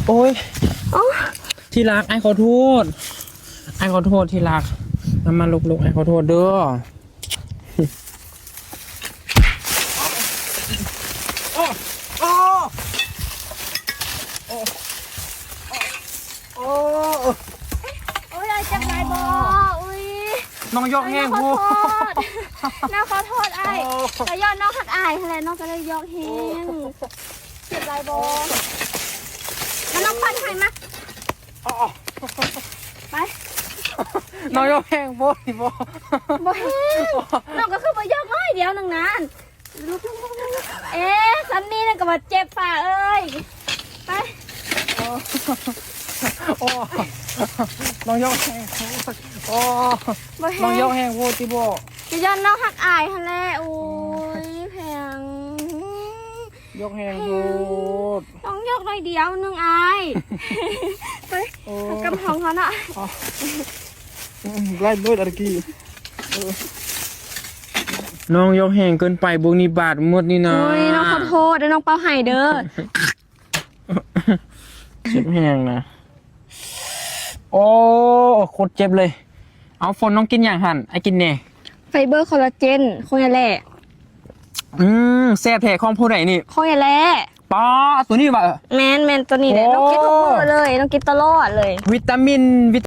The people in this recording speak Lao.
ໂອ້ຍ ໂອ້ ທີ່ລັກ ອ້າຍຂໍໂທດ ອ້າຍຂໍໂທດທີ່ລັກ ມາ ມາ ລຸກໆ ອ້າຍຂໍໂທດເດີ້. ໂອ້ ໂອ້ ໂອ້ ໂອ້ ໂອ້ຍ ອ້າຍເຈັບຫຼາຍບໍ່? ອຸ້ຍ ນ້ອງຢອກແຮງໂພດ ນ້ອງຂໍໂທດ ນ້ອງຂໍໂທດອ້າຍ ໂອ້ ກະຍ້ອນນ້ອງຮັກອ້າຍຫັ້ນແຫຼະ ນ້ອງກະເລີຍຢອກແຮງ ໂອ້ ເຈັບຫຼາຍບໍ່? ມາ ນ້ອງປັ້ນໃຫ້ມາ ອໍ ໄປ ນ້ອງຢອກແຮງໂພດນີ້ບໍ່? ບໍ່ແຮງ ນ້ອງກະຄືບໍ່ຢອກໜ້ອຍດຽວໜຶ່ງນັ້ນ ເອ ຊ່ຳນີ້ນະກະວ່າເຈັບ ປ້າເອີຍ ໄປ ໂອ້ ນ້ອງຢອກແຮງໂພດ ໂອ້ ບໍ່ແຮງ ນ້ອງຢອກແຮງໂພດຕິບໍ່? ກະຍ້ອນນ້ອງຮັກອ້າຍຫັ້ນແຫຼະ ໂອ້ຍ ແພງ ຢອກແຮງໂພດ ນ້ອງຢອກໜ້ອຍດຽວໜຶ່ງອ້າຍ ໄປ ໂອ້ ກັບຫ້ອງເຮົາເນາະ ອໍ ອືມ ໄລ່ໂລດອາຕະກີ້ ເອີ ນ້ອງຢອກແຮງເກີນໄປ ບວກນີ້ບາດໝົດນີ້ນະ ໂອ້ຍ ນ້ອງຂໍໂທດເດີ ນ້ອງເປົ່າໃຫ້ເດີ ເຈັບແຮງນະ ໂອ້ ໂຄດເຈັບເລີຍ ເອົາ ຝົນ ນ້ອງກິນຫຍັງຫັ້ນ? ອ້າຍກິນແດ່ ໄຟເບີຄໍລາເຈນ ຂອງຍາແຫຼ້ ອືມ ແຊບແທ້ ຂອງຜູ້ໃດນີ້? ຂອງຍາແຫຼ້ ປ້າ ໂຕນີ້ຫວາ? ແມ່ນໆ ໂຕນີ້ແຫຼະ ໂອ້ ນ້ອງກິນທຸກມື້ເລີຍ ນ້ອງກິນຕະຫຼອດເລີຍ ວິຕາມິນ ວິ